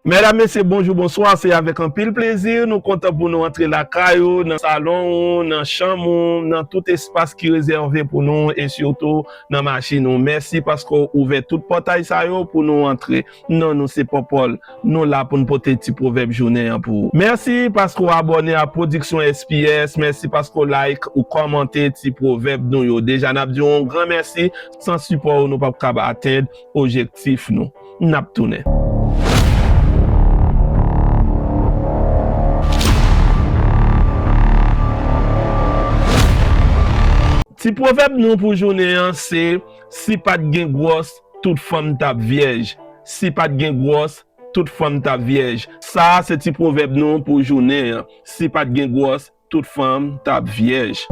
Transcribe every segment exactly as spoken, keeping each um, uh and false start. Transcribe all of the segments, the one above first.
Medam, mesye, bonjou, bonswa. Se avèk anpil plezi nou kontan pou nou antre lakay ou, nan salon ou, nan chanm ou, nan tout espas ki rezève pou nou, e sitou nan machin ou. Mèsi paske w ouvè tout pòtay sa yo pou nou antre. Non nou se Pòpòl. Nou la pou n pote ti pwovèb jounen an pou ou. Mèsi paske w abòne a Pwodiksyon S P S. Mèsi paske w like, ou kòmante ti pwovèb nou yo. Deja, n ap di w yon gran mèsi. San sipò w, nou p ap kab atenn objektif nou. N ap tounen. Ti pwovèb nou pou jounen an se, si pa t gen gwòs, tout fanm t ap vyèj. Si pa t gen gwòs, tout fanm t ap vyèj. Sa a se ti pwovèb nou pou jounen an. Si pa t gen gwòs, tout fanm t ap vyèj.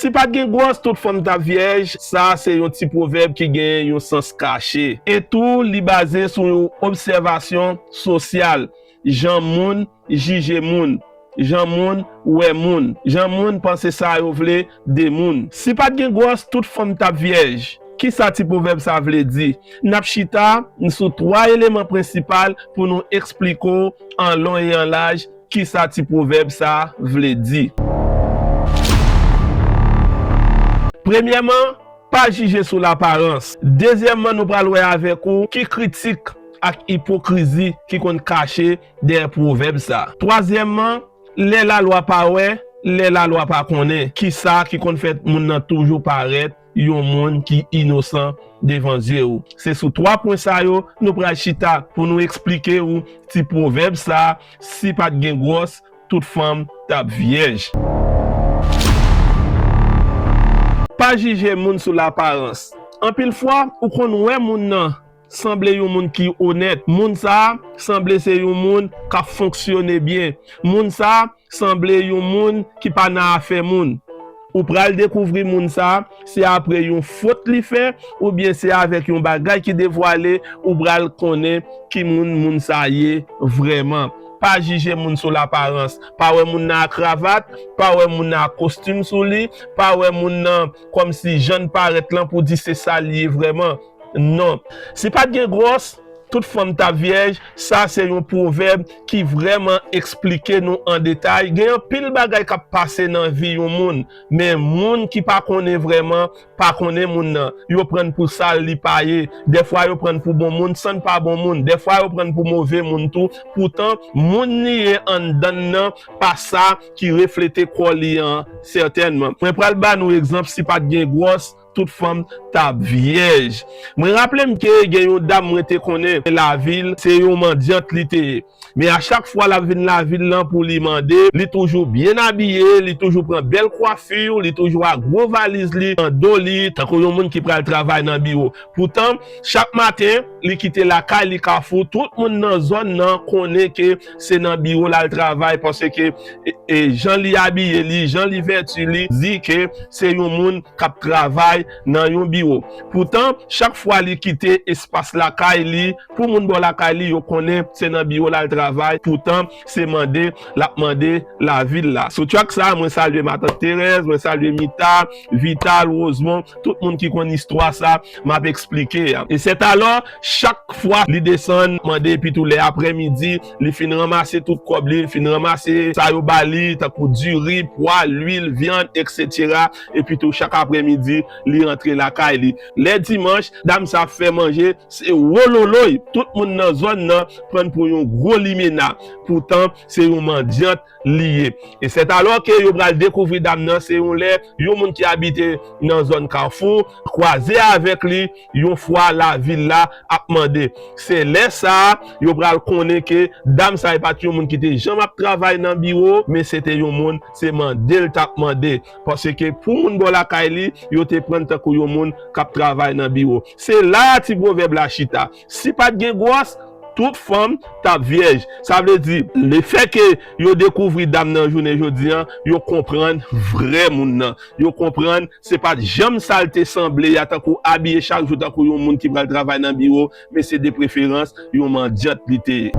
Si pa t gen gwòs, tout fanm t ap vyèj. Sa a se yon ti pwovèb ki gen yon sans kache. E tou, li baze sou yon obsèvasyon sosyal. Jan moun jije moun, jan moun wè moun, jan moun panse sa yo vle de moun. Si pa t gen gwòs, tout fanm t ap vyèj. Kisa ti pwovèb sa vle di? N ap chita sou twa eleman prensipal pou nou eksplike w an lon e an laj kisa ti pwovèb sa vle di. Premyèman, pa jije sou laparans. Dezyèmman, nou pral wè avèk ou ki kritik ak ipokrizi ki konn kache dèyè pwovèb sa. Twazyèmman, lè lalwa pa wè, lè lalwa pa konnen. Kisa ki konn fè moun nan toujou parèt yon moun ki inosan devan zye w? Se sou twa pwen sa yo nou pral chita pou nou eksplike ou ti pwovèb sa, si pa t gen gwòs, tout fanm t ap vyèj. Pa jije moun sou laparans. Anpil fwa, ou konn wè moun nan sanble yon moun ki onèt. Moun sa a sanble se yon moun k ap fonksyone byen. Moun sa a sanble yon moun ki pa nan afè moun. Ou pral dekouvri moun sa a, se apre yon fot li fè, oubyen se avèk yon bagay ki devwale, ou pral konnen ki moun moun sa ye vrèman. Pa jije moun sou laparans. Pa wè moun nan ak kravat, pa wè moun nan ak kostim sou li, pa wè moun nan kòmsi jan l parèt lan pou di se sa l ye vrèman. Non. Si pa t gen gwòs, tout fanm t ap vyèj, sa se yon pwovèb ki vrèman eksplike nou an detay. Gen anpil bagay k ap pase nan vi yon moun, men moun ki pa konnen vrèman, pa konnen moun nan. Yo pran l pou sa li pa ye. Dèfwa yo pran l pou bon moun, san l pa bon moun. Dèfwa yo pran l pou move moun tou. Poutan, moun li ye anndan l nan, pa sa ki reflete kò li an, sètènman. Mwen pral ba nou egzanp, si pa t gen gwòs, tout fanm t ap vyèj. Mwen raple m ke gen yon dam mwen te konnen, lavil, se yon mandyant li te ye. Men a chak fwa l ap vin lavil lan pou li mande, li toujou byen abiye, li toujou pran bèl kwafi, li toujou ak gwo valiz li nan do li, tankou yon moun ki pral travay nan biwo. Poutan, chak maten, li kite lakay li Kafou, tout moun nan zòn nan konnen ke se nan biwo l al travay, paske, e, e, jan li abiye li, jan li vèti li, di ke se yon moun k ap travay nan yon biwo. Poutan, chak fwa li kite espas lakay li, pou moun bò lakay li, yo konnen se nan biwo l al travay. Poutan, se mande l ap mande lavil la. Sou track sa, mwen salye Matant Terèz, mwen salye Mita, Vital, Rosemond, tout moun ki konn istwa sa m ap eksplike a. E sètalò, chak fwa li desann, mande, epi tou lè aprèmidi, li fin ranmase tout kòb li, li fin ranmase sa yo ba li, tankou diri, pwa, lwil, vyann, etsetera. Epi tou, chak aprèmidi, li rantre lakay li. Lè dimanch, dam sa ap fè manje, se wololoy. Tout moun nan zòn nan pran l pou yon gwo limena. Poutan, se yon mandyant li ye. E sètalò ke yo pral dekouvri dam nan, se yon lè yon moun ki abite nan zòn Kafou kwaze avèk li yon fwa lavil la ap mande. Se lè sa a, yo pral konnen ke dam sa e pa t yon moun ki te janm ap travay nan biwo, men se te yon moun, se mande l t ap mande. Paske pou moun bò lakay li, yo te pran l tankou yon moun k ap travay nan biwo. Se la a ti pwovèb la chita. Si pa t gen gwòs, tout fanm t ap vyèj. Sa vle di, lefètke yo dekouvri dam nan jounen jodi an, yo konprann vrè moun nan. Yo konprann se pa t janm sa l te sanble a, tankou abiye chak jou tankou yon moun ki pral travay nan biwo, men se de preferans yon mandyant li te ye.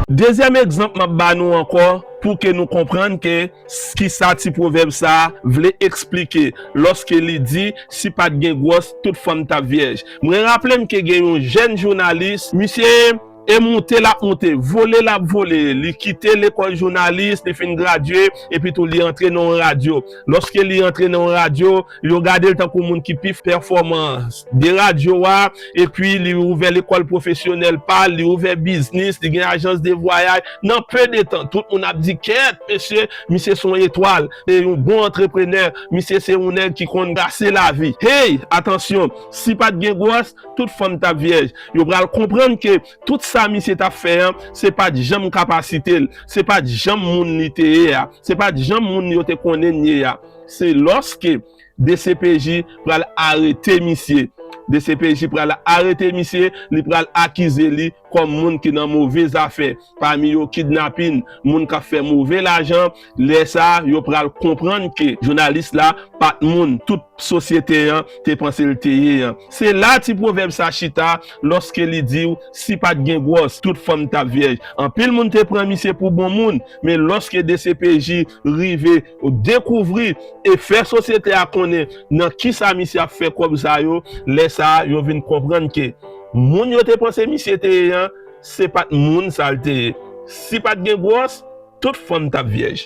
Dezyèm egzanp m ap ba nou ankò, pou ke nou konprann ke s-, kisa ti pwovèb sa a vle eksplike lòske li di, si pa t gen gwòs, tout fanm t ap vyèj. Mwen raple m ke gen yon jèn jounalis, misye e moute l ap moute, vole l ap vole. Li kite lekòl jounalis, li fin gradye, epi tou li antre nan yon radyo. Lòske li antre nan yon radyo, yo gade l tankou moun ki pi pèfòman de radyo a, epi li ouvè lekòl pwofesyonèl pa l, li ouvè biznis, li gen ajans de vwayaj. Nan pe de tan, tout moun ap di, "Kèt, mesye, misye se yon etwal, se yon bon antreprenè, misye se yon nèg ki konn brase lavi." Hey, atansyon, si pa t gen gwòs, tout fanm t ap vyèj. Yo pral konprann ke tout sa misye t ap fè an, se pa t janm kapasite l, se pa t janm moun li te ye a, se pa t janm moun yo te konnen l ye a. Se lòske D C P J pral arete misye. D C P J pral arete misye, li pral akize li kòm moun ki nan move zafè, pami yo kidnapin, moun k ap fè move lajan. Lè sa a, yo pral konprann ke jounalis la pa t moun tout sosyete an te panse l te ye an. Se la ti pwovèb sa chita lòske li di w, si pa t gen gwòs, tout fanm t ap vyèj. Anpil moun te pran misye pou bon moun, men lòske D C P J rive dekouvri e fè sosyete a konnen nan kisa misye ap fè kòb sa yo, lè sa a, yo vin konprann ke moun yo te panse misye te ye an, se pa t moun sa l te ye. Si pa t gen gwòs, tout fanm t ap vyèj.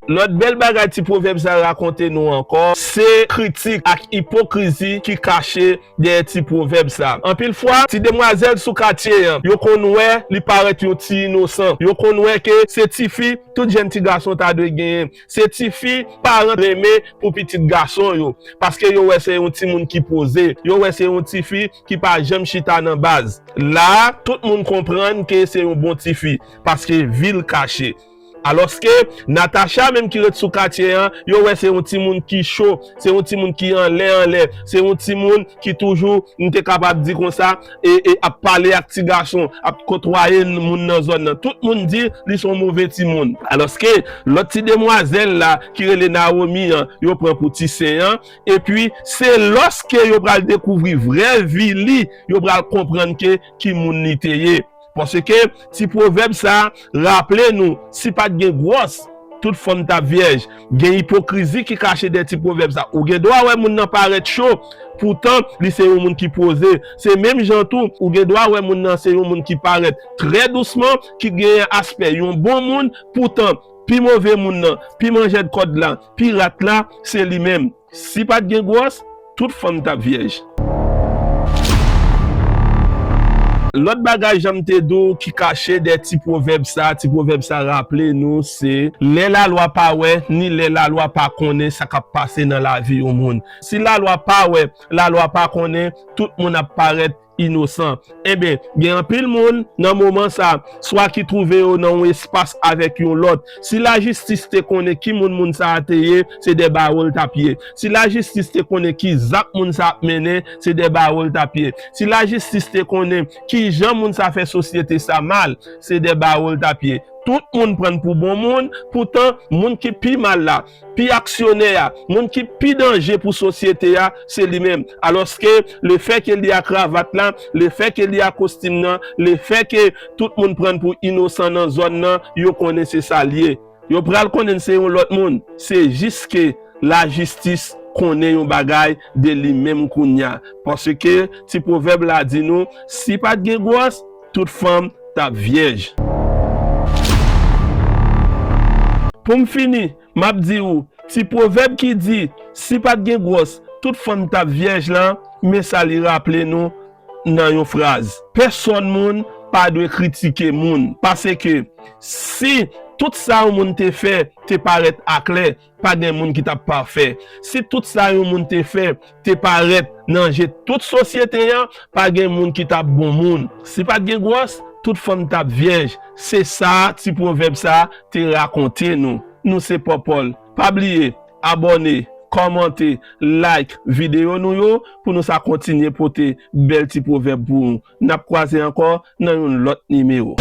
Lòt bèl bagay ti pwovèb sa rakonte nou ankò, se kritik ak ipokrizi ki kache dèyè ti pwovèb sa. Anpil fwa, ti demwazèl sou katye an, yo konn wè li parèt yon ti inosan. Yo konn wè ke se tifi tout jèn ti gason ta dwe genyen. Se tifi paran renmen pou pitit gason yo, paske yo wè se yon timoun ki poze, yo wè se yon tifi ki pa janm chita nan baz. La a, tout moun konprann ke se yon bon tifi, paske vi l kache. Alòske, Natacha menm ki ret sou katye an, yo wè se yon timoun ki cho, se yon timoun ki anlè anlè, se yon timoun ki toujou, m te kapab di konsa, e, e ap pale ak ti gason, ap kotwaye n-, moun nan zòn nan. Tout moun di li se yon move timoun. Alòske, lòt ti demwazèl la ki rele Naomi an, yo pran pou ti sen an. Epi, se lòske yo pral dekouvri vrè vi li, yo pral konprann ke ki moun li te ye. Paske ti pwovèb sa a raple nou, si pa t gen gwòs, tout fanm t ap vyèj. Gen ipokrizi ki kache dèyè ti pwovèb sa. Ou gen dwa wè moun nan parèt cho, poutan li se yon moun ki poze. Se menm jan tou, ou gen dwa wè moun nan se yon moun ki parèt trè dousman, ki genyen aspè yon bon moun, poutan pi move moun nan, pi manjèd kòd la, pi rat la, se li menm. Si pa t gen gwòs, tout fanm t ap vyèj. Lòt bagay jan m te di w ki kache dèyè ti pwovèb sa, ti pwovèb sa raple nou se, lè lalwa pa wè, ni lè lalwa pa konnen sa k ap pase nan lavi yon moun. Si lalwa pa wè, lalwa pa konnen, tout moun ap parèt inosan. Enben, gen anpil moun nan moman sa, swa ki twouve yo nan yon espas avèk yon lòt. Si lajistis te konnen ki moun moun sa a te ye, se dè bawo l t ap ye. Si lajistis te konnen ki zak moun sa ap mennen, se dè bawo l t ap ye. Si lajistis te konnen ki jan moun sa fè sosyete sa mal, se dè bawo l t ap ye. Tout moun pran n pou bon moun, poutan moun ki pi mal la, pi aksyonè a, moun ki pi danje pou sosyete a, se li menm. Alòske, lefètke li a kravat la, lefètke li a kostim nan, lefètke tout moun pran n pou inosan nan zòn nan, yo konnen se sa l ye. Yo pral konnen se yon lòt moun. Se jis ke lajistis konnen yon bagay de li menm kounye a. Paske ti pwovèb la di nou, si pa t gen gwòs, tout fanm t ap vyèj. Pou m fini, m ap di w, ti pwovèb ki di, si pa t gen gwòs, tout fanm t ap vyèj lan, men sa li raple nou nan yon fraz. Pèsòn moun pa dwe kritike moun. Paske si tout sa yon moun te fè te parèt aklè, pa gen moun ki t ap pafè. Si tout sa yon moun te fè te parèt nan je tout sosyete an, pa gen moun ki t ap bon moun. Si pa t gen gwòs, tout fanm t ap vyèj. Se sa ti pwovèb sa te rakonte nou. Nou se Pòpòl. Pa bliye, abòne, kòmante, like videyo nou yo pou nou sa kontinye pote bèl ti pwovèb pou ou. N ap kwaze ankò nan yon lòt nimewo.